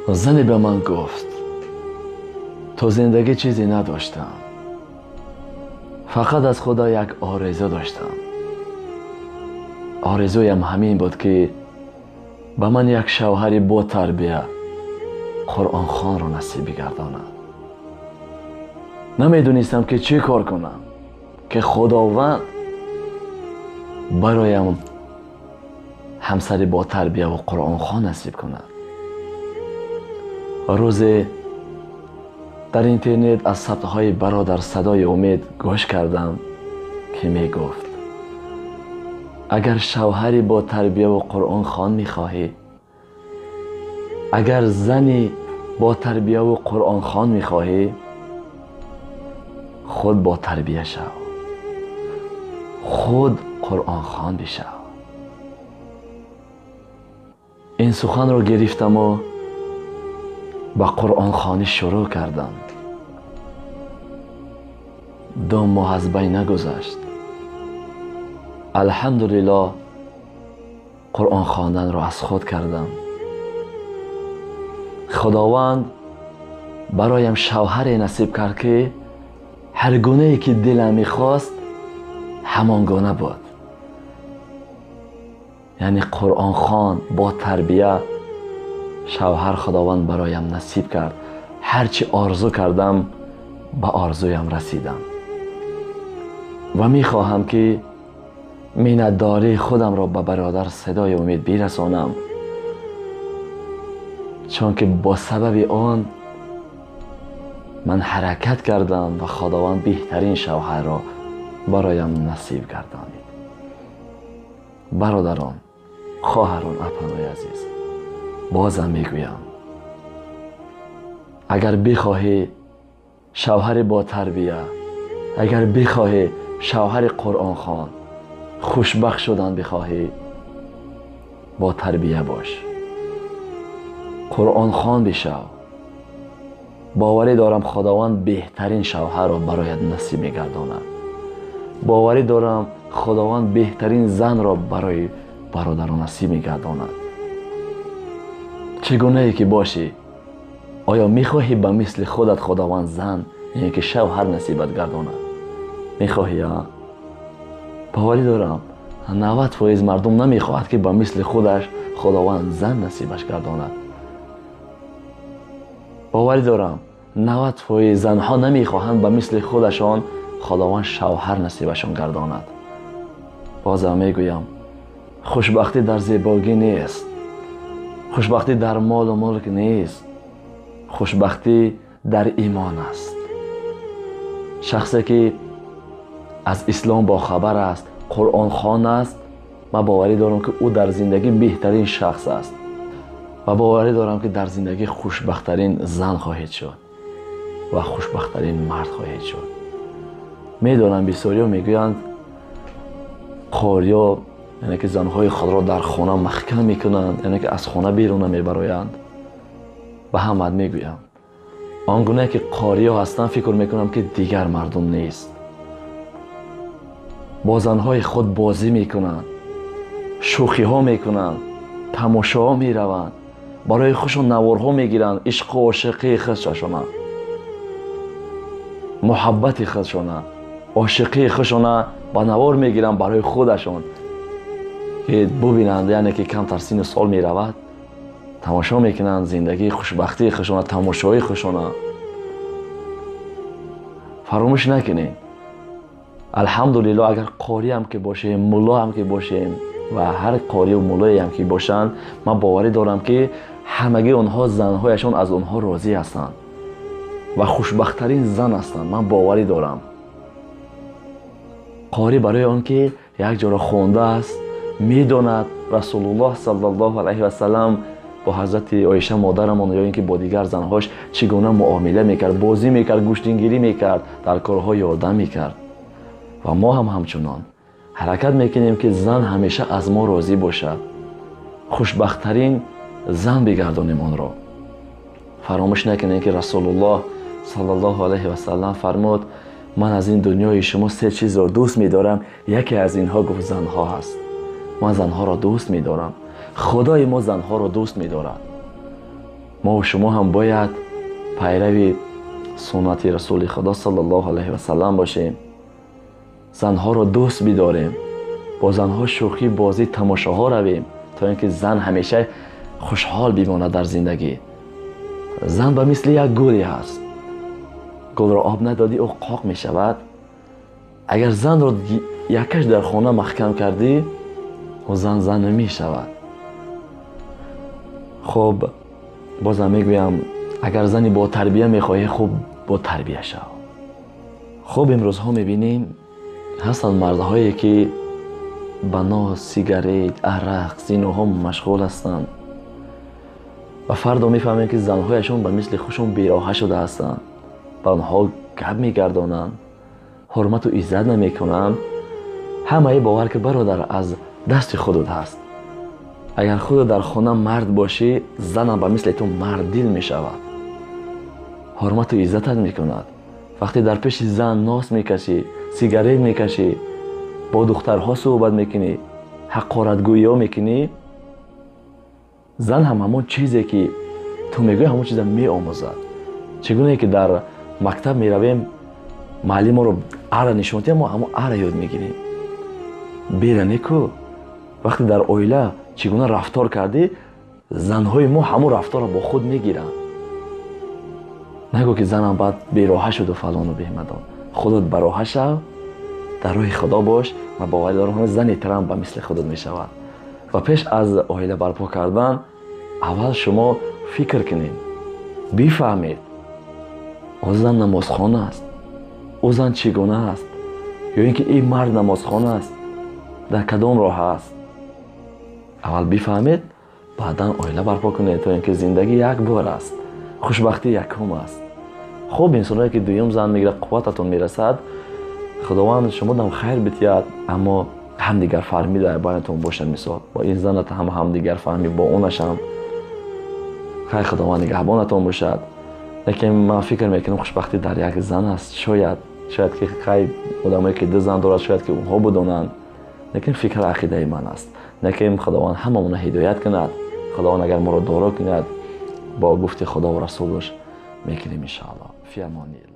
Зане ба ман гуфт: то зиндагӣ чизе надоштам, фақат аз Худо як орзу доштам. Орзуям ҳамин буд, ки ба ман як шавҳари бо тарбия, Қуръонхонро насиб бигардонад. Намедонистам, ки чӣ кор кунам, ки Худованд бароям ҳамсари бо тарбияву Қуръонхон насиб кунад. Рӯзе дар интернет аз сабтҳои бародар Садои Умед гӯш кардам, ки мегуфт: агар шавҳари бо тарбияву Қуръонхон мехоҳӣ, агар зани бо тарбияву Қуръонхон мехоҳӣ, худ бо тарбия шав, худ Қуръонхон бишав. Ин суханро гирифтаму ба Қуръонхонӣ шурӯъ кардам. 2 моҳ аз байн нагузашт, алҳамдулиллоҳ, Қуръон хонданро аз худ кардам. Худованд бароям шавҳаре насиб кард, ки ҳар гунае ки дилам мехост, ҳамон гуна буд. Яъне Қуръонхон бо тарбия шавҳар Худованд бароям насиб кард. Ҳарчи орзу кардам, ба орзуям расидам. Ва мехоҳам, ки миннатдории худамро ба бародар Садои Умед бирасонам, чунки бо сабаби он ман ҳаракат кардам ва Худованд беҳтарин шавҳарро бароям насиб гардонид. Бародарон, хоҳарон, апанои азиз, бозам мегӯям, агар бихоҳӣ шавҳари бо тарбия, агар бихоҳӣ шавҳари Қуръонхон, хушбахт шудан бихоҳӣ, бо тарбия бош, Қуръонхон бишав. Боварӣ дорам, Худованд беҳтарин шавҳарро бароят насиб мегардонад. Боварӣ дорам, Худованд беҳтарин занро барои бародарон насиб мегардонад. Чӣ гунае ки бошӣ, оё мехоҳӣ ба мисли худат Худованд зан, яъне ки шавҳар насибат гардонад? Мехоҳӣ? Боварӣ дорам, 90% мардум намехоҳад, ки ба мисли худаш Худованд зан насибаш гардонад. Боварӣ дорам, 90% занҳо намехоҳанд ба мисли худашон Худованд шавҳар насибашон гардонад. Бозам мегӯям, хушбахтӣ дар зебогӣ нест, хушбахтӣ дар молу мулк нест, хушбахтӣ дар имон аст. Шахсе ки аз ислом бохабар аст, Қуръонхон аст, ман боварӣ дорам, ки ӯ дар зиндагӣ беҳтарин шахс аст ва боварӣ дорам, ки дар зиндагӣ хушбахттарин зан хоҳед шуд ва хушбахттарин мард хоҳед шуд. Медонам, бисёриҳо мегӯянд, қориё, яъне ки занҳои худро дар хона маҳкам мекунанд, яъне ки аз хона берун намебароянд. Ба ҳамат мегӯям, он гуна ки қориё ҳастанд, фикр мекунам, ки дигар мардум нест. Бо занҳои худ бозӣ мекунанд, шӯхиҳо мекунанд, тамошоҳо мераванд, барои худшон наворҳо мегиранд, ишқу ошиқии худшона, муҳаббати худшона, ошиқии худшона ба навор мегиранд барои худашон, ки бубинанд, яъне ки камтар сину сол меравад, тамошо мекунанд зиндагии хушбахтии худшона, тамошои худшона. Фаромӯш накунед, алҳамдулиллоҳ, агар қориам ки бошем, муллоам ки бошем ва ҳар қорию муллоеам ки бошанд, ман боварӣ дорам, ки ҳамагии онҳо занҳояшон аз онҳо розӣ ҳастанд ва хушбахттарин зан ҳастанд. Ман боварӣ дорам. Қорӣ барои он ки як ҷоро хондааст, медонад Расулуллоҳ саллаллоҳу алайҳи васаллам бо ҳазрати Оиша модарамон ё ин ки бо дигар занҳош чӣ гуна муомила мекард, бозӣ мекард, гӯштингирӣ мекард, дар корҳо ёрдам мекард. Ва мо ҳам ҳамчунон ҳаракат мекунем, ки зан ҳамеша аз мо розӣ бошад, хушбахттарин зан бигардонем онро. Фаромӯш накунем, ки Расулуллоҳ саллаллоҳу алайҳи васаллам фармуд: ман аз ин дунёи шумо се чизро дӯст медорам, яке аз инҳо, гуфт, занҳо ҳаст. Ман занҳоро дӯст медорам. Худои мо занҳоро дӯст медорад. Мо шумо ҳам бояд пайрави суннати Расули Худо саллаллоҳу алайҳи васаллам бошем. Занҳоро дӯст бидорем, бо занҳо шӯхӣ, бозӣ, тамошоҳо равем, то ин ки зан ҳамеша хушҳол бимонад дар зиндагӣ. Зан ба мисли як гуле ҳаст. Гулро об надодӣ, ӯ қоқ мешавад. Агар занро якаш дар хона маҳкам кардӣ, ӯ зан зан намешавад. Хуб, бозам мегӯям, агар зани бо тарбия мехоҳӣ, хуб бо тарбия шав. Хуб, имрӯзҳо мебинем ҳастанд мардҳое ки ба ноз, сигарет, арақ, зиноҳо машғул ҳастанд ва фардо мефаҳмем ки занҳояшон ба мисли худшон бероҳа шуда ҳастанд, ба онҳо гап мегардонанд, ҳурмату иззат намекунанд. Ҳамаи бовар ки бародар аз дасти худут ҳаст. Агар худут дар хона мард бошӣ, занам ба мисли ту марддил мешавад, ҳурмату иззатат мекунад. Вақте дар пеши зан нос мекашӣ, сигарет мекашӣ, бо духтарҳо суҳбат мекунӣ, ҳақоратгӯиҳо мекунӣ, зан ҳам ҳамон чизе ки ту мегӯӣ, ҳамон чиза меомӯзад. Чӣ гунае ки дар мактаб меравем, муаллим моро ара нишон диҳад, мо ҳамон ара ёд мегирем. Бера неку. Вақте дар оила чӣ гуна рафтор кардӣ, занҳои мо ҳамон рафторро бо худ мегиранд. Нагӯ ки занам баъд бероҳа шуду фалону беҳмадон. Худат бароҳа шав, дар роҳи Худо бош ва боварӣ дорам зани тарам ба мисли худат мешавад. Ва пеш аз оила барпо кардан аввал шумо фикр кунед, бифаҳмед, о зан намозхон аст, ӯ зан чӣ гуна аст, ё ин ки ин мард намозхон аст, дар кадом роҳ аст. Аввал бифаҳмед, баъдан оила барпо кунед, то ин ки зиндагӣ як бор аст, хушбахтӣ якум аст. Хуб, инсоное ки дуюм зан мегирад, қуввататон мерасад, Худованд шумодам хайр битиҳад, аммо ҳамдигарфаҳмӣ дар байнатон бошад. Мисол бо ин занат ҳам ҳамдигарфаҳмӣ, бо онашам хайр, Худованд нигаҳбонатон бошад. Лекин ман фикр мекунам хушбахтӣ дар як зан аст. Шояд ки хай одамое ки ду зан дорад, шояд ки онҳо бидонанд, лекин фикр ақидаи ман аст. Лекин Худованд ҳамамонро ҳидоят кунад. Худованд агар моро доро кунад, бо гуфти Худо ва Расулаш мекунем иншоаллоҳ. Фи амониллоҳ.